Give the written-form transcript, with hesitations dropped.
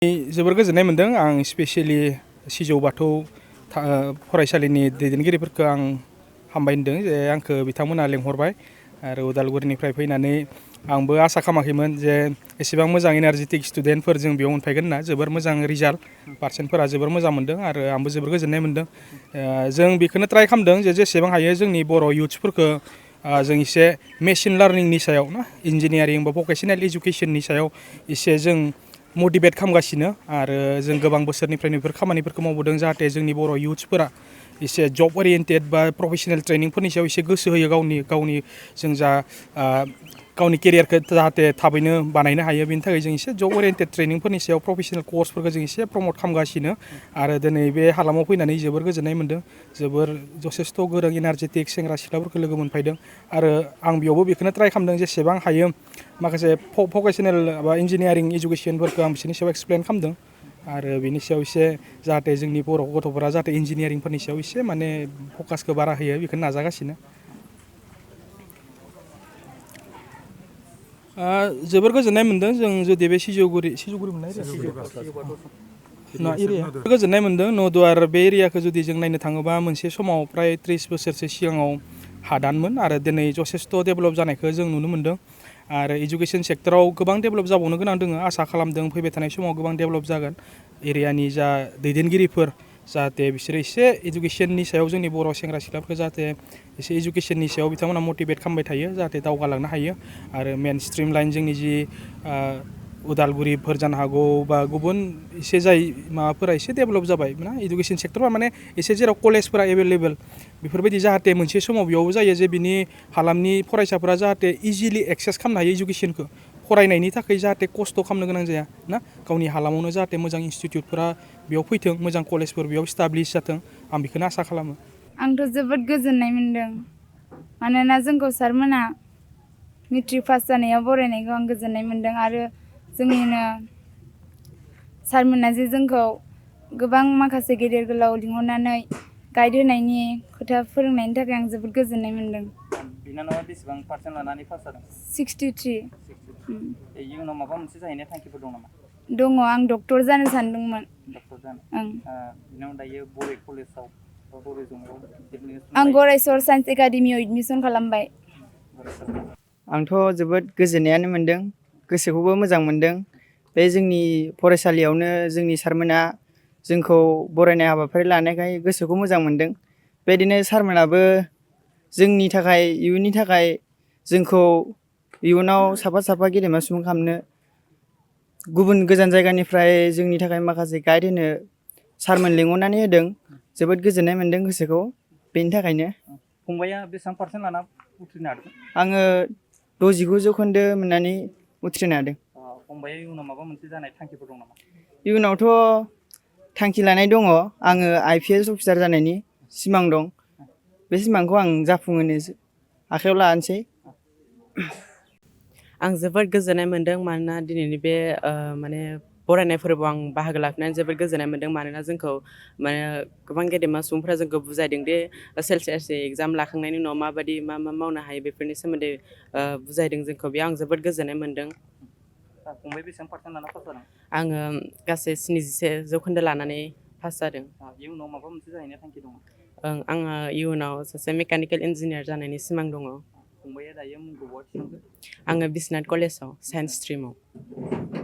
जोबोर गोजोननाय मोन्दों आं स्पेसियेलि सिजौ बाथौ फरायसालिनि दैदेनगिरिफोरखौ आं हामबाय होनदों जे आंखौ बिथांमोना लेंहरबाय आरो उदालगुरिनिफ्राय फैनानै आंबो आसा खालामाखैमोन जे एसेबां मोजां एनार्जेटिक स्टुडेन्टफोर जों बेयाव मोनफैगोन होनना जोबोर मोजां रिजाल्ट पार्सेन्टफोरा जोबोर मोजां मोन्दों आरो आंबो जोबोर गोजोननाय मोन्दों जों बेखौनो ट्राइ खालामदों जे जेसेबां हायो जोंनि बर' इयुथ्सफोरखौ जों एसे मेसिन लार्निंनि सायाव ना इन्जिनियारिं बा भकेसनेल इडुकेसननि सायाव एसे जों मटिभेट खालामगासिनो आरो जों गोबां बोसोरनिफ्रायनो बेफोर खामानिफोरखौ मावबोदों जाहाथे जोंनि बर' इयुथ्सफोरा एसे जब ओरिएन्टेड बा प्रफेसनेल ट्रेनिंफोरनि सायाव एसे गोसो होयो गावनि जों जा गावनि केरियारखौ जाहाथे थाबैनो बानायनो हायो बेनि थाखाय जों एसे जब ओरिएन्टेड ट्रेनिंफोरनि सायाव प्रफेसनेल कर्सफोरखौ जों एसे प्रमट खालामगासिनो आरो दिनै बे हालामाव फैनानै जोबोर गोजोननाय मोन्दों जोबोर जथेस्थ' गोरों एनार्जेटिक सेंग्रा सिख्लाफोरखौ लोगो मोनफैदों आरो आं बेयावबो बेखौनो ट्राइ खालामदों जेसेबां हायो माखासे भकेसनेल बा इन्जिनियारिं इडुकेसनफोरखौ आं बिसोरनि सायाव एक्सप्लेन खालामदों आरो बेनि सायाव एसे जाहाथे जोंनि बर' गथ'फोरा जाहाथे इन्जिनियारिंफोरनि सायाव एसे माने फकासखौ बारा होयो बेखौनो नाजागासिनो जोबोर गोजोननाय मोन्दों जों जुदि बे सिजौगुरि मोननाय एरिया गोजोननाय मोन्दों नदुवार बे एरियाखौ जुदि जों नायनो थाङोबा मोनसे समाव प्राय 30 बोसोरसो सिगाङाव हादानमोन आरो दिनै जथेस्थ' डेभेलप जानायखौ जों नुनो मोन्दों आरो इडुकेसन सेक्टराव गोबां डेभेलप जाबावनो गोनां दङ आसा खालामदों फैबाय थानाय समाव गोबां डेभेलप जागोन एरियानि जा दैदेनगिरिफोर जाहाथे बिसोरो एसे इडुकेसननि सायाव जोंनि बर' सेंग्रा सिख्लाफोरखौ जाहाथे एसे इडुकेसननि सायाव बिथांमोना मटिभेट खालामबाय थायो जाहाथे दावगालांनो हायो आरो मेन स्ट्रिम लाइन जोंनि जि उदालगुरिफोर जानो हागौ बा गुबुन एसे जाय माबाफोरा एसे डेभेलप जाबाय ना इडुकेसन सेक्टरा माने एसे जेराव कलेजफोरा एभेलेबेल बेफोरबायदि जाहाथे मोनसे समाव बेयावबो जायो जे बिनि हालामनि फरायसाफोरा जाहाथे इजिलि एक्सेस खालामनो हायो इडुकेसनखौ फरायनायनि थाखाय जाहाथे खस्थ' खालामनो गोनां जाया ना गावनि हालामावनो जाहाथे मोजां इनस्टिटिउटफोरा बेयाव फैथों मोजां कलेजफोर बेयाव इस्टाब्लिश जाथों आं बेखौनो आसा खालामो आंथ' जोबोद गोजोननाय मोन्दों मानोना जोंखौ सारमोना मेट्रिक पास जानायाव बरायनायखौ आं गोजोननाय मोन्दों आरो जोंनिनो सारमोना जे जोंखौ गोबां माखासे गेदेर गोलाव लिंहरनानै गाइड होनायनि खोथा फोरोंनायनि थाखाय आं जोबोद गोजोननाय मोन्दों बिनानावा बेसेबां पार्सेन्ट लानानै पास जादों 63 इयुनाव माबा मोनसे जाहैनाय थांखिफोर दं नामा दङ आं डक्टर जानो सानदोंमोन डक्टर जानो बिनानाव दायो बबे कलेजाव बबे जमायाव आं गरायसर साइन्स एकाडेमियाव एडमिसन खालामबाय आंथ' जोबोद गोजोननायानो मोन्दों गोसोखौबो मोजां मोन्दों बे जोंनि फरायसालियावनो जोंनि सारमोना जोंखौ बरायनाय हाबाफारि लानायखाय गोसोखौ मोजां मोन्दों बेबायदिनो सारमोनाबो जोंनि थाखाय इयुननि थाखाय जोंखौ इयुनाव साफा गेदेमा सुबुं खालामनो गुबुन गोजान जायगानिफ्राय जोंनि थाखाय माखासे गाइड होनो सारमोन लिंहरनानै होदों जोबोद गोजोननाय मोन्दों गोसोखौ बेनि थाखायनो फंबाया बेसेबां पार्सेन्ट लाना उथ्रिनो हादों आङो 69 जौखोन्दो मोननानै उथ्रिनो हादों फंबाया इयुनाव माबा मोनसे जानाय थांखिफोर दं नामा इयुनावथ' थांखि लानाय दङ आङो IPS अफिसार जानायनि सिमां दं बे सिमांखौ आं जाफुंहोनो आखायाव लानोसै आं जोबोद गोजोननाय मोन्दों मानोना दिनैनि बे माने बरायनाय फोरबोआव आं बाहागो लाफैनानै जोबोद गोजोननाय मोन्दों मानोना जोंखौ माने गोबां गेदेमा सुबुंफोरा जोंखौ बुजायदों दि सेलसियासनि एग्जाम लाखांनायनि उनाव माबायदि मा मावनो हायो बेफोरनि सोमोन्दै बुजायदों जोंखौ बेयाव आं जोबोद गोजोननाय मोन्दों फंबाय बेसेबां पार्सेन्ट लाना पास जादों आङो गासै 71 जौखोन्दो लानानै पास जादों इयुनाव माबा मोनसे जाहैनाय थांखि दङ आङो इयुनाव सासे मेकानिकेल इन्जिनियार जानायनि सिमां दङ फंबाया दायो मुंखौ बहा थिसनखो आङो बिश्वनाथ कलेजाव साइन्स स्ट्रिमाव